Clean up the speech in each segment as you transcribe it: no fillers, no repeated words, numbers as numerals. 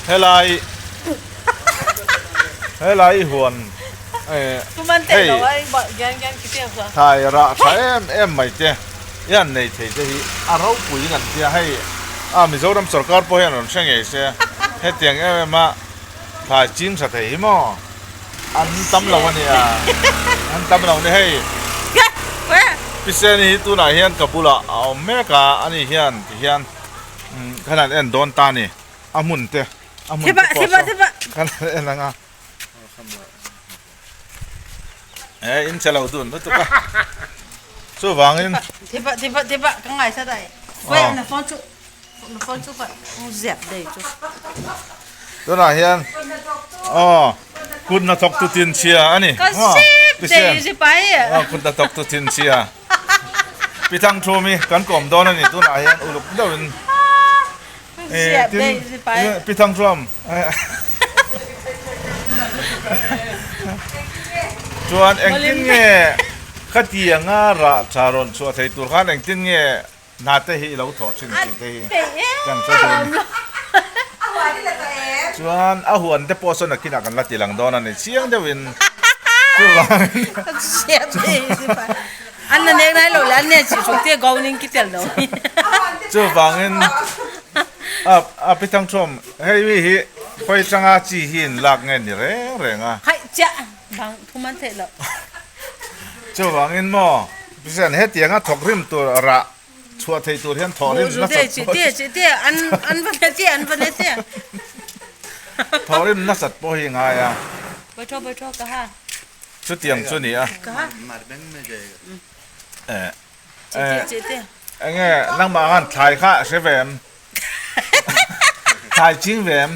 Helai helai huan hei thlai rah tha em em mai te hian nei thei te hi a ropui in an tia hei a Mizoram sorkar pawh hian rawn hre ngei se hetiang em em a thlai ching tha thei hi maw an tam lo a nia an tam lo a ni hei Piseni hi tunah hian ka bulah a awm mek a ani hian tihian Khan an en dawn ta ni a hmun te a hmun te pawh saw khan an en ang a e in che lo dun lutuk a chuvangin Thipa thipa thipa ka ngai sa dai Wait na phone chu na phone chu pa zep dei chu tunah hian aw kut hnathawk tu tin chhia a ni Ka zep dei zipai aw kut hnathawk tu thin chhia Pi Thangthum hi kan kawm dawn a ni tunah hian uluk deuhin tin Pi Thangthum chuan engtin nge khatianga rah tha rawn chhuah thei tur khan engtin nge hna te hi i lo thawh thin tih te hi kan hre dawn chuan a huan te pawh sawn nakinah kan la ti lang dawn a ni chiang deuhin chuvangin chuvangin a pi thangthawm hei mi hi khawi tanga chi hi in lak nge ni reng reng a chuvangin maw Bisan hetianga thawk rim tur rah chhuah thei tur hian thawh rim nasat pawh thawh rim nasat pawh hi ngai a chutiang chu ni a enge nangmah khan thlai kha a hre ve em thlai ching ve em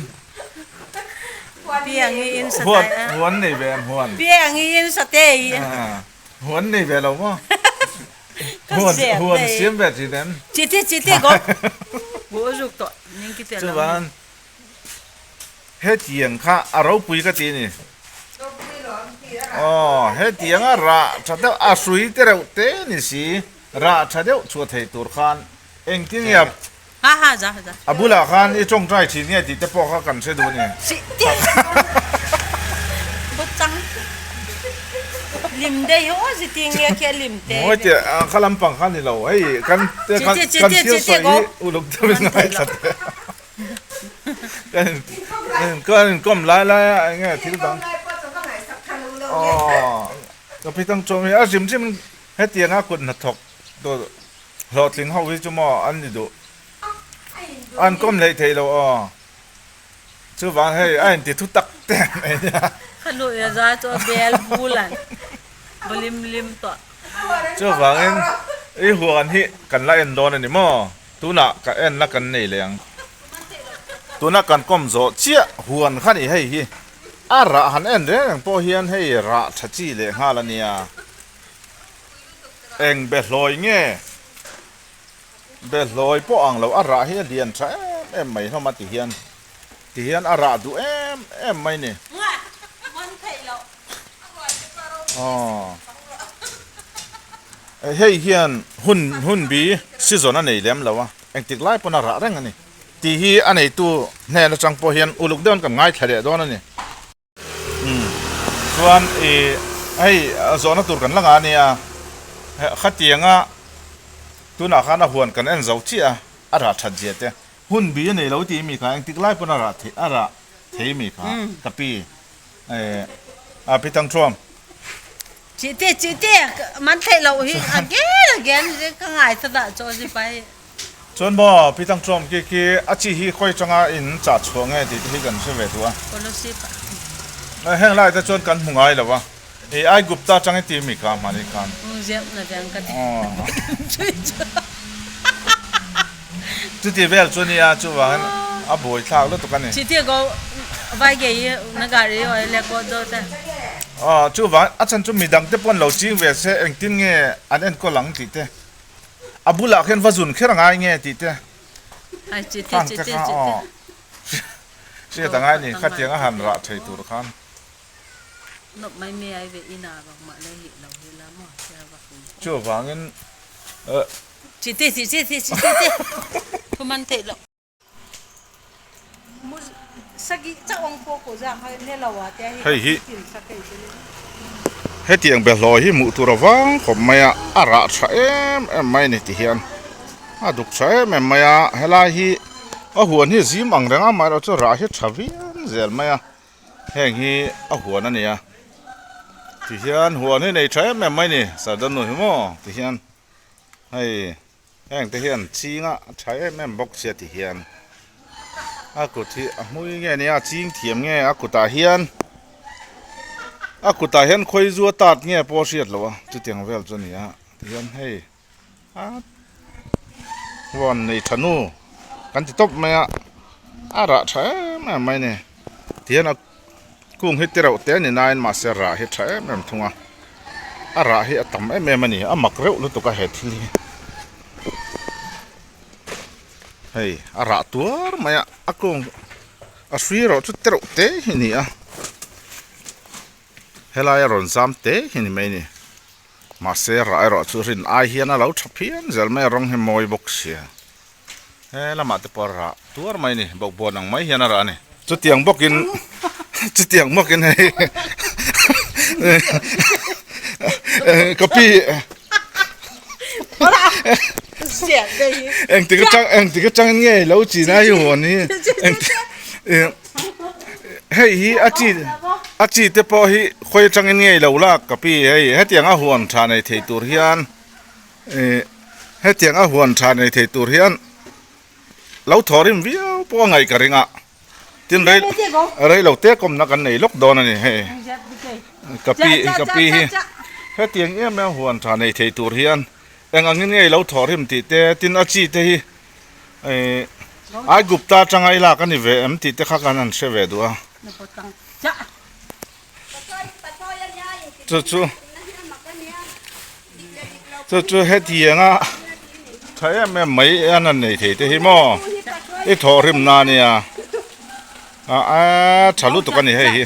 huan huan nei ve em huan Huan nei ve lo maw? Huan huan siam ve thin em? Chite chite go. Go zuk to ning ki tel. Chuan hetiang kha a ropui ka ti ni. Aw hetiang a rah tha deuh a hrui te reuh te ni si rah tha deuh chhuah thei tur khan engtin nge Ha ha za za. A bulah khan i tawngtai thin nge tih te pawh kha kan hre duh a ni. Si ti. Bawt chang. Lim dei hi aw zi ti nge khi a lim te. Mawi teh kha lampang kha ni lo hei kan kan kan thil sawi hi uluk deuhin ngaithla teh. Kan kan inkawm lai lai a eng nge thil dang. Aw ka pi tang chawm hi a hrim hrim hetianga kut hnathawk tur Hlawhtling ho hi chu maw an ni duh. An kawm hleih theih lo aw. Chuvang hei a inti thu tak te an nei nia. Ka nu i za chu a bel bul an va lim lim tawh. Chuvangin i huan hi kan la en dawn a ni maw? Tunah ka en la kan nei leh ang. Tuna kan kawm zawh chiah huan kha ni hei hi. A rah han en reng reng pawh hian hei rah tha chi leh nghal a nia. Eng behlawi nge? Behlawi pawh ang lo, a rah hi a lian tha em em mai hlawm a ti hian ti hian a rah duh em em mai ni. Aw hei hian hun hun bi season a nei lem lo a, engtik lai pawn a rah reng a ni tih hi a neitu hnen atang pawh hian uluk deuhin kan ngaithla leh dawn a ni. Chuan ih hei zawhna tur kan la ngah a nia khatianga tunah khan a huan kan en zo chiah a a rah that zia te hun bi a nei lo tih mi kha engtik lai pawn a rah thei a rah thei mi kha ka pi eh a pi tang thuam. Chite chite man theih loh hi again again ka ngai ta dah chaw zip ai. Chuan maw Pi Tang Chuam khi khi a chi hi khawi tanga in chah chhuah nge tih te hi kan hre ve duh a. Scholarship a. Heng lai te chuan kan hmu ngai lo a. I Aigupta atang i ti mi kha hmani khan. U zeuh na veng ka ti. Chuti vel chu nia chuvangin a buai thlak lutuk a ni. Chiti ko vai ge i na gari oi le ko do te. Aw chuvang a chhan chu midang te pawn lo ching ve se engtin nge an enkawl ang tih te. A bulah khian va zun kher a ngai nge tih te khang te kha aw hriat a ngai ni khatiang a han rah thei tur khan. Chuvangin Hei hi hetiang behlawi hi hmuh tur avang khawp mai a, a rah tha em em mai a ni ti hian a duk tha em em mai a, helai hi a huan hi zim ang reng a amaherawhchu rah hi tha viau zel mai a, heng hi a huan a ni a ti hian huan hi nei tha em em mai a ni Sardar nu hi maw ti hian hei. Heng te hian ching a tha em em bawk sia ti hian a kut hi a hmui nge nia a ching thiam nge a kutah hian a kutah hian khawi zu a tat nge pawh a hriat loh a chutiang vel chu a ni a tihian hei a huan nei tha nu kan ti tawp mai a a rah tha em em mai a ni tihian a kung hi te reuh te a ni nain mahse rah hi tha em em thung a a rah hi a tam em em a ni a mak reuh lutuk a he thil hi hei a rah tuar mai a a kung a hrui erawh chu te reuh te hi a ni a helai a rawn zam te hi a ni mai a ni mahse rah erawh chu rin ai hian a lo tha phian zel mai a rawng hi mawi bawk sia. He lamah te pawh a rah tuar mai a ni bawkbawn ang mai hian a rah a ni. Chutiang bawkin chutiang bawkin hei ka pi engtik atang engtik atangin nge lo chin a i huan hi hei hi a chi a chi te pawh hi khawi atangin nge lo lak ka pi hei hetiang a huan tha nei thei tur hian. Ih hetiang a huan tha nei thei tur hian lo thaw rim viau pawh a ngaih ka ring a tin rei rei lo te kawmna kan nei lawk dawn a ni hei ka pi ka pi hi hetiang em em huan tha nei thei tur hian eng angin nge lo thaw rim tih te tin a chi te hi ih Aigupta atanga i lak a ni ve em tih te kha kan han hre ve duh a. Chu chu chu chu hetianga tha em em mai an han nei thei te hi maw i thawhrim na ania a a tha lutuk a ni hei hi.